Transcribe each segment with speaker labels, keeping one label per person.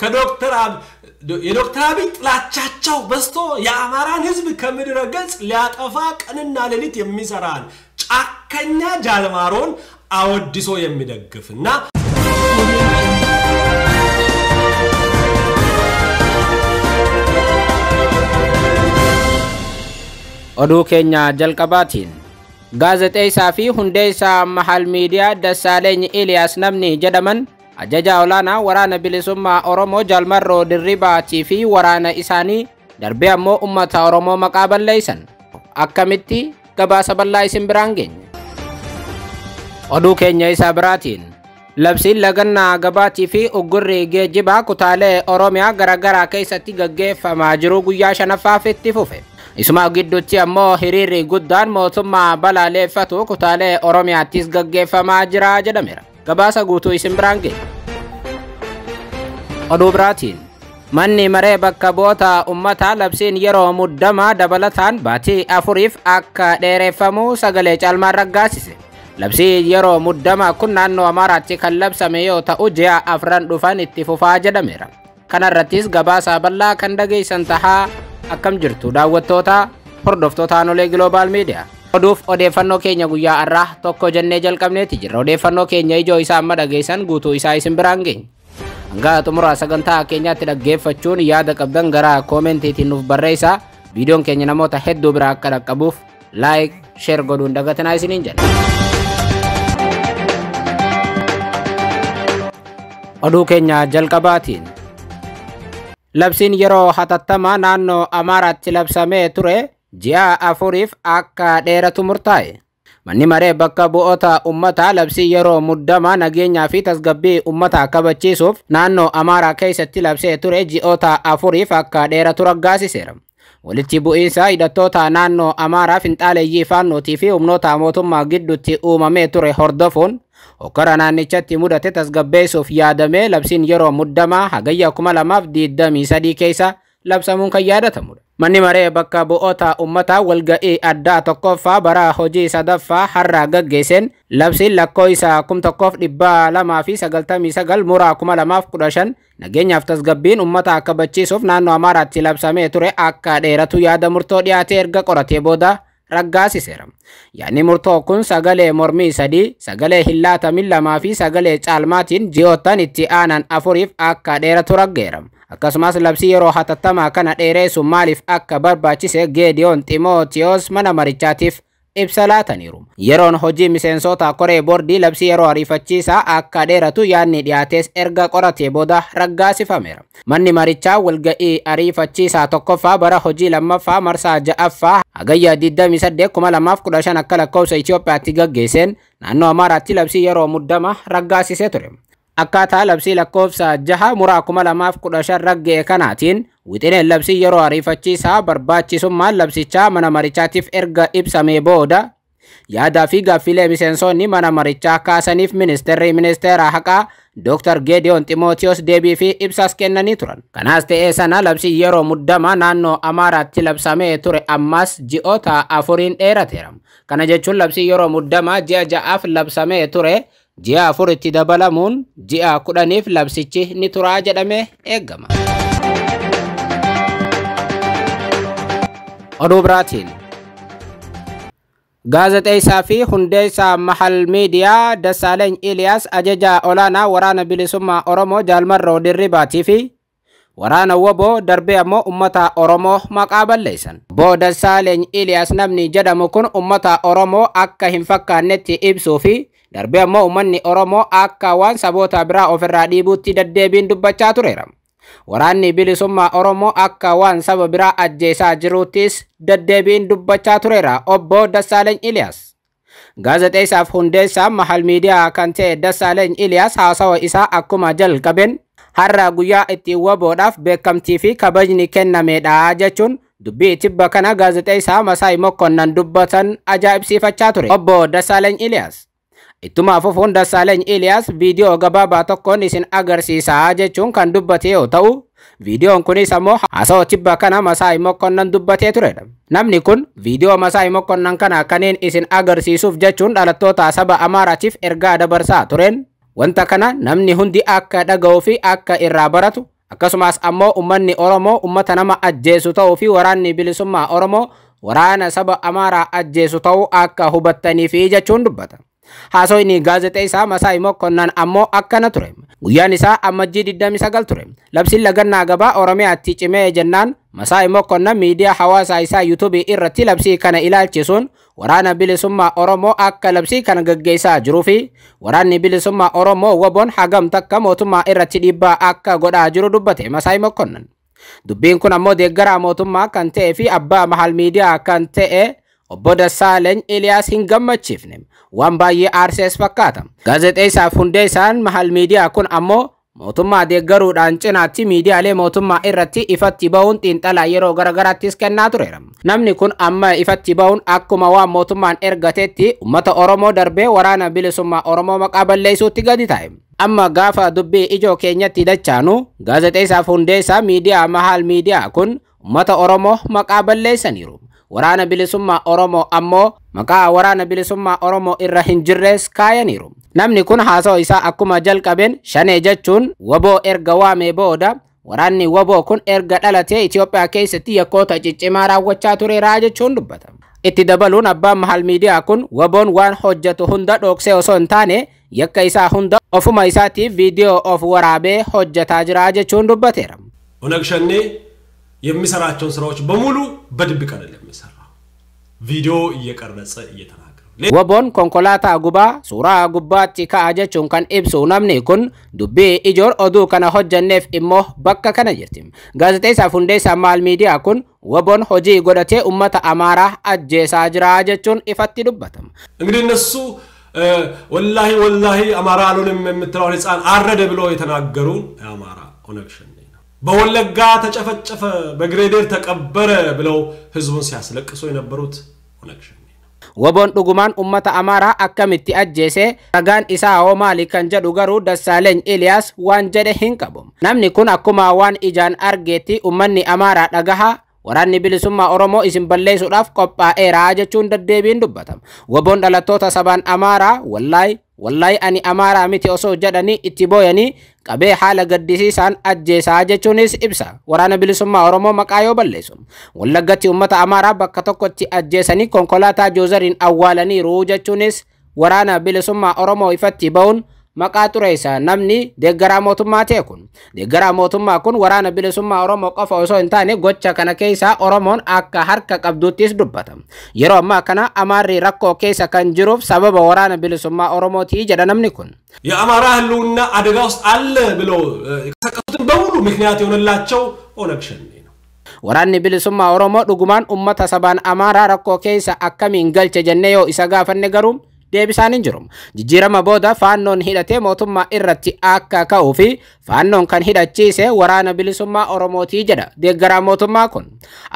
Speaker 1: ከዶክተር የዶክተር አብይ ጥላቻቸው በዝቶ የአማራን ህዝብ ከምድረ ገጽ ሊያጠፋ ቀንና ሌሊት የሚሰራን ጫከኛ ጃልማሮን አወድሶ የሚደግፍና
Speaker 2: Oduu keenya jalqabaatiin gaazexeessaa fi hundeessaa Mahal Miidiyaa Dassaaleeny Iliyaas namni jedhaman ajaja olaanaa waraana bilisummaa Oromoo Jaalmarroo Dirribaatii fi waraana isaanii darbee ammoo uummata Oromoo maqaa balleessan. Akkamitti gabaasa bal'aa isin biraan geenya. Oduu keenya isa biraatiin labsiin lagannaa gabaatii fi uggurri geejjibaa kutaalee Oromiyaa garaagaraa keessatti gaggeeffamaa jiru guyyaa shanaffaaf itti fufe. Isuma gidduutti ammoo hiriirri guddaan mootummaa balaaleffatu kutaalee Oromiyaattis gaggeeffamaa jira jedhameera. Gabaasa guutuu isin biraan geenya. Oduu biraatiin manni maree bakka bu'oota uummataa labsiin yeroo muddamaa dabalataan baatii 4 akka dheereffamu sagalee caalmaan raggaasise. Labsiin yeroo muddamaa kun naannoo Amaaraatti kan labsame yoo ta'u ji'a 4 dhufan itti fufaa jedhameera. Kanarrattis gabaasa bal'aa kan dhageessan tahaa. Akkam jirtu daawwattoota hordoftoota Aanolee Global Media. Oduuf odeeffannoo keenya guyyaa har'aa tokko jennee jalqabneeti jirra. Odeeffannoo keenya ijoo isaa amma dhageessan guutuu isaa isin biraan geenya. Hanga xumura sagantaa keenyaatti dhaggeeffachuun yaada qabdan gara koomentiitiin nuuf barreessaa. Viidiyoon keenya namoota hedduu biraa akka dhaqqabuuf like, share godhuun dagatinaa isiniin jenna. Oduu keenya jalqabaatiin labsiin yeroo hatattamaa naannoo Amaaraatti labsamee ture ji'a 4 akka dheeratu murtaa'e. Manni maree bakka bu'oota uummataa labsii yeroo muddamaa nageenyaa fi tasgabbii uummataa kabachiisuuf naannoo Amaaraa keessatti labsee ture ji'oota 4 akka dheeratu raggaasiseera. Walitti bu'iinsa hidhattoota naannoo Amaaraa finxaaleeyyii faannootii fi humnoota mootummaa gidduutti uumamee ture hordofuun hokkara naannichatti mudate tasgabbeessuuf yaadamee labsiin yeroo muddamaa hagayya 2023 keessa labsamuun kan yaadatamudha. Manni maree bakka bu'oota uummataa walga'ii addaa tokkoffaa bara hojii sadaffaa har'a gaggeesseen labsiin lakkoofsa 1299 muraa 2015 nageenyaaf tasgabbiin uummataa kabachiisuuf naannoo Amaaraatti labsamee ture akka dheeratu yaada murtoo dhiyaatee erga qoratee booda raggaasiseera. Yaadni murtoo kun sagalee mormii 3, sagalee hin laatamin 2 fi sagalee caalmaatiin ji'oottan itti aanan 4 akka dheeratu raggeera. Akkasumas labsii yeroo hatattamaa kana dheeressuun maaliif akka barbaachise Geediyoon Ximootiyoos mana marichaatiif ibsa laataniiru. Yeroon hojii miseensota koree boordii labsii yeroo ariifachiisaa akka dheeratu yaadni dhiyaates erga qoratee booda raggaasifameera. Manni marichaa walga'ii ariifachiisaa tokkoffaa bara hojii lammaffaa marsaa 6ffaa hagayya 28 2015 akka lakkoofsa Itoophiyaatti gaggeesseen naannoo Amaaraatti labsii yeroo muddama raggaasisee ture. Akkaataa labsii lakkoofsa 6 muraa 2015 ragga'e kanaatiin wixineen labsii yeroo ariifachiisaa barbaachisummaan labsichaa mana marichaatiif erga ibsamee booda yaadaa fi gaaffilee miseensonni mana marichaa kaasaniif ministeerri ministeera haqaa Dr. Geediyoon Ximootiyoos deebii fi ibsaas kennanii turan. Kanaas ta'ee sana labsii yeroo muddamaa naannoo Amaaraatti labsamee ture ammas ji'oota 4 dheerateera. Kana jechuun labsii yeroo muddamaa ji'a 6 labsamee ture ji'a 4 itti dabalamuun ji'a 10 labsichi ni turaa jedhamee eegama. Oduu biraatiin gaazexeessaa fi hundeessaa Mahal Miidiyaa Dassaaleeny Iliyaas ajaja olaanaa waraana bilisummaa Oromoo Jaalmarroo Dirribaatii fi waraana WBO darbee ammoo uummata Oromoo maqaa balleessan. Obbo Dassaaleeny Iliyaas namni jedhamu kun uummata Oromoo akka hin fakkaannetti ibsuu fi darbee ammoo uummanni Oromoo akka waan saboota biraa ofirraa dhiibuutti deddeebiin dubbachaa tureera. Waraanni bilisummaa Oromoo akka waan saba biraa ajjeesaa jiruuttis deddeebiin dubbachaa tureera Obbo Dassaaleeny Iliyaas. Gaazexeessaaf hundeessaa Mahal Miidiyaa kan ta'e Dassaaleeny Iliyaas haasawa isaa akkuma jalqabeen har'a guyyaa itti WBOdhaaf beekamtii fi kabajni kennamedha jechuun dubbii tibba kana gaazexeessaa Masaay Mokkonnan dubbatan ajaa'ibsiifachaa ture Obbo Dassaaleeny Iliyaas. Ittuma fufuun Dassaaleeny Iliyaas viidiyoo gabaabaa tokkoon isin agarsiisaa jechuun kan dubbate yoo ta'u, viidiyoon kunis ammoo haasawa tibba kana Masaay Mokkonnan dubbatee turedha. Namni kun viidiyoo Masaay Mokkonnan kana kanneen isin agarsiisuuf jechuun dhalattoota saba Amaaraatiif ergaa dabarsaa tureen wanta kana namni hundi akka dhaga'uu fi akka irraa baratu Akkasumas ammoo uummanni Oromoo uummata nama ajjeesu ta'uu fi waraanni bilisummaa Oromoo waraana saba Amaaraa ajjeesu ta'uu akka hubattaniifi jechuun dubbata. Haasawni gaazexeessaa Masaay Mokonnan ammoo akkana ture. Guyyaan isaa Ammajjii 29 ture. Labsiin lagannaa gabaa Oromiyaatti cimee jennaan Masaay Mokonnan miidiyaa hawaasaa isaa yuutuubii irratti labsii kana ilaalchisuun waraana bilisummaa Oromoo akka labsii kana gaggeessaa jiruu fi waraanni bilisummaa Oromoo waboon hagam takka mootummaa irratti dhiibbaa akka godhaa jiru dubbate Masaay Mokonnan. Dubbiin kun ammoo deeggaraa mootummaa kan ta'ee fi abbaa mahal miidiyaa kan ta'e obbo Dassaaleny Iliyaas hin gammachiifne. Waan baay'ee aarsees fakkaata. Gaazexeessaaf hundeessaan mahal miidiyaa kun ammoo mootummaa deeggaruudhaan cinaatti miidiyaalee mootummaa irratti ifatti bahuun xiinxalaa yeroo garagaraattis kennaa tureera. Namni kun amma ifatti bahuun akkuma waan mootummaan ergatetti uummata Oromoo darbee waraana bilisummaa Oromoo maqaa balleessuutti gadi taa'e. Amma gaafa dubbii ijoo keenyatti dachaanu gaazexeessaaf hundeessaa miidiyaa mahal miidiyaa kun uummata Oromoo maqaa balleessaniiru. Waraana bilisummaa Oromoo ammoo maqaa waraana bilisummaa Oromoo irra hin jirres kaayaniiru. Namni kun haasawaa isaa akkuma jalqabeen shanee jechuun waboo erga waamee booda waraanni waboo kun erga dhalatee Itoophiyaa keessatti yakkoota ciccimaa raawwachaa tureera jechuun dubbata. Itti dabaluun abbaan mahal miidiyaa kun waboon waan hojjetu hunda dhoksee osoo hin taane yakka isaa hunda ofuma isaatiif viidiyoo of waraabee hojjetaa jira jechuun dubbateera.
Speaker 1: ኦነግ ሸኔ የሚሰራቸውን ስራዎች በሙሉ በድብቅ አይደለም የሚሰራው፣ ቪዲዮ እየቀረጸ እየተናገረ
Speaker 2: Waboon konkolaataa gubaa suuraa gubbaatti ka'a jechuun kan ibsu namni kun dubbii ijoon oduu kana hojjanneef immoo bakka kana jirti. Gaazexeessaaf hundeessaa maal miidiyaa kun waboon hojii godhatee uummata Amaaraa ajjeesaa jira jechuun ifatti dubbatama.
Speaker 1: እንግዲህ እነሱ ወላሂ ወላሂ አማራ አልሆንም የምትለውን ህፃን አረደ ብሎ የተናገሩ የአማራ ኦነግ ሸኔ ነው። በወለጋ ተጨፈጨፈ፣ በግሬደር ተቀበረ ብለው ህዝቡን ሲያስለቅሱ የነበሩት ኦነግ ሸኔ ነው።
Speaker 2: Waboon dhugumaan uummata Amaaraa akkamitti ajjeese ragaan isaa hoo maali kan jedhu garuu Dassaaleny Iliyaas waan jedhe hin qabu. Namni kun akkuma waan ijaan argeetti uummanni Amaaraa dhagaha waraanni bilisummaa Oromoo isin balleessuudhaaf qophaa'eera jechuun deddeebiin dubbatama. Waboon dhalattoota sabaan Amaaraa wallaahi wallaahi ani Amaaraa miti osoo jedhanii itti booyanii qabee haala gaddisiisaan ajjeesaa jechuunis ibsa. Waraana bilisummaa Oromoo maqaa yoo balleessu. Wallaggatti uummata Amaaraa bakka tokkotti ajjeesanii konkolaataa joozariin awwaalaniiru jechuunis waraana bilisummaa Oromoo ifatti bahuun maqaa xureessa namni deeggaraa mootummaa ta'e kun. Deeggaraa mootummaa kun waraana bilisummaa Oromoo qofa osoo hin taane gocha kana keessa Oromoon akka harka qabduttis dubbata. Yeroo ammaa kana Amaarri rakkoo keessa kan jiruuf sababa waraana bilisummaa Oromootii jedha namni kun.
Speaker 1: የአማራ ህልውና አደጋ ውስጥ አለ ብለው የቀሰቀሱትን በሙሉ ምክንያት የሆነላቸው ኦነግ ሸኔ ነው።
Speaker 2: Waraanni bilisummaa Oromoo dhugumaan uummata sabaan Amaaraa rakkoo keessa akkamiin galche jennee yoo isa gaafanne garuu deebisaan hin jiru. Jijjiirama booda faannoon hidhatee mootummaa irratti akka ka'uu fi faannoon kan hidhachiise waraana bilisummaa Oromootii jedha deeggaraa mootummaa kun.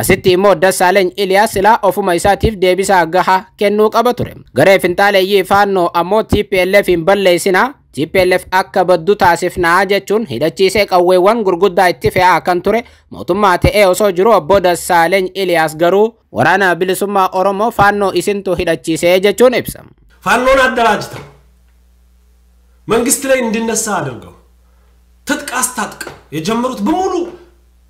Speaker 2: Asitti immoo Dassaaleny Iliyaas silaa ofuma isaatiif deebisaa gahaa kennuu qaba ture. Garee finxaaleeyyii faannoo ammoo TPLF hin balleessinaa TPLF akka baddu taasifnaa jechuun hidhachiisee qawweewwan gurguddaa itti fe'aa kan ture mootummaa ta'ee osoo jiru obbo Dassaaleny Iliyaas garuu waraana bilisummaa Oromoo faannoo isintu hidhachiisee jechuun ibsa.
Speaker 1: ፋኖን አደራጅተው መንግስት ላይ እንዲነሳ አድርገው ትጥቅ አስታጥቀው የጀመሩት በሙሉ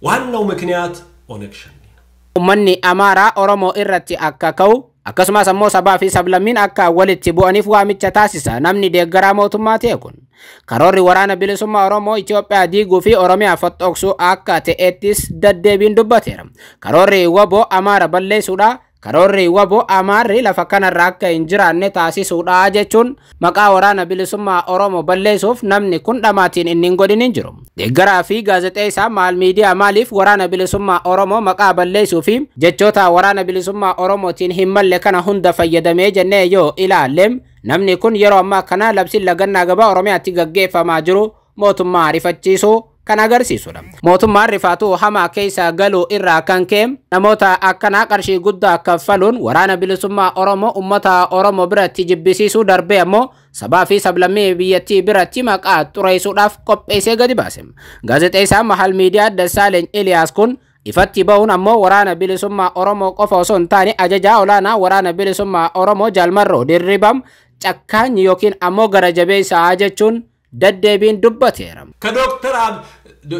Speaker 1: ዋናው ምክንያት ኦነግ ሸኔ ነው።
Speaker 2: Uummanni Amaaraa Oromoo irratti akka ka'u akkasumas ammoo sabaa fi sablammiin akka walitti bu'aniif waamicha taasisa namni deeggaraa mootummaa ta'e kun. Karoorri waraana bilisummaa Oromoo Itoophiyaa diiguu fi Oromiyaa fottoqsuu akka ta'ettis deddeebiin dubbateera. Karoorri waboo Amaara balleessuudha. Karoorri waboo Amaarri lafa kanarra akka hin jiraanne taasisuudha jechuun maqaa waraana bilisummaa Oromoo balleessuuf namni kun dhamaatiin inni hin godhin hin jiru. Deeggaraa fi gaazexeessaa maal miidiyaa maaliif waraana bilisummaa Oromoo maqaa balleessuu fi jechoota waraana bilisummaa Oromootiin hin malle kana hunda fayyadamee jennee yoo ilaalle namni kun yeroo ammaa kana labsiin lagannaa gabaa Oromiyaatti gaggeeffamaa jiru mootummaa rifachiisuu kan agarsiisudha. Mootummaan rifaatuu hamaa keessa galuu irraa kan ka'e namoota akkanaa qarshii guddaa kaffaluun waraana bilisummaa Oromoo uummata Oromoo biratti jibbisiisuu darbee ammoo sabaa fi sablammii biyyattii biratti maqaa xureessuudhaaf qopheessee gadi baase. Gaazexeessaan Mahal Miidiyaa Dassaaleny Iliyaas kun ifatti bahuun ammoo waraana bilisummaa Oromoo qofa osoo hin taane ajajaa olaanaa waraana bilisummaa Oromoo Jaalmarroo Dirribaam cakkaanyi yookiin ammoo gara jabeessaa jechuun deddeebiin dubbateera.
Speaker 1: ከዶክተር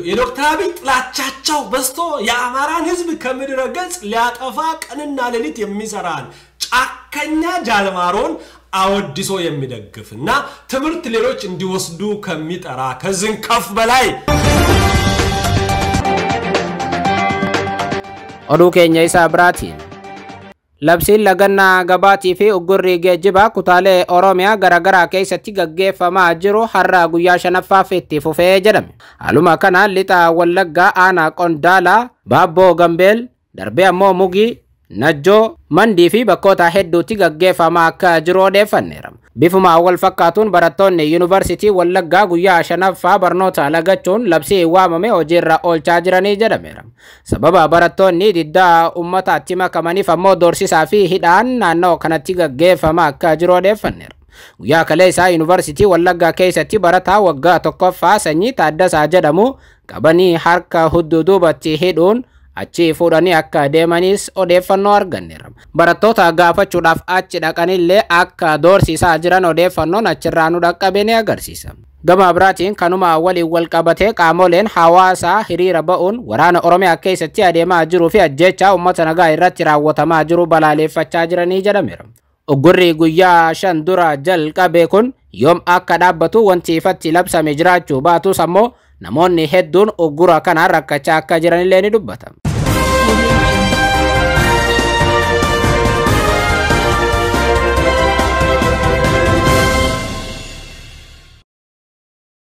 Speaker 1: የዶክተር አብይ ጥላቻቸው በዝቶ የአማራን ህዝብ ከምድረ ገጽ ሊያጠፋ ቀንና ሌሊት የሚሰራን ጫከኛ ጃልማሮን አወድሶ የሚደግፍና ትምህርት ሌሎች እንዲወስዱ ከሚጠራ ከዝንከፍ በላይ
Speaker 2: Oduu keenya isaa biraatiin, labsiin lagannaa gabaatii fi uggurri geejjibaa kutaalee Oromiyaa garaagaraa keessatti gaggeeffamaa jiru har'a guyyaa shanaffaaf itti fufee jedhame. Haaluma kanaan lixa Wallaggaa aanaa Qondaalaa, Baabboo Gambeel, darbee ammoo Mugii, Najjoo, Mandii fi bakkoota hedduutti gaggeeffamaa akka jiru odeeffanneera. Bifuma wal fakkaatuun barattoonni Yuunivarsiitii Wallaggaa guyyaa shanaffaa barnoota lagachuun labsii waamame hojiirra oolchaa jiranii jedhameera. Sababa barattoonni diddaa uummataatti makamaniif ammoo doorsisaa fi hidhaan naannoo kanatti gaggeeffamaa akka jiru odeeffanneera. Guyyaa kaleessaa Yuunivarsiitii Wallaggaa keessatti barataa waggaa tokkoffaa Sanyii Taaddasaa jedhamu qabanii harka hudduu duubatti hidhuun achi fuudhanii akka deemanis odeeffannoo arganneera. Barattoota gaafachuudhaaf achi dhaqanillee akka doorsisaa jiran odeeffannoon achirraa nu dhaqqabe ni agarsiisa. Gama biraatiin kanuma waliin wal qabatee qaamoleen hawaasaa hiriira ba'uun waraana Oromiyaa keessatti adeemaa jiruu fi ajjeechaa uummata nagaa irratti raawwatamaa jiru balaaleffachaa jiranii jedhameera. Uggurri guyyaa 5 dura jalqabe kun yoom akka dhaabbatu wanti ifatti labsame jiraachuu baatus ammoo namoonni hedduun uggura kanaan rakkachaa akka jiranillee ni dubbata.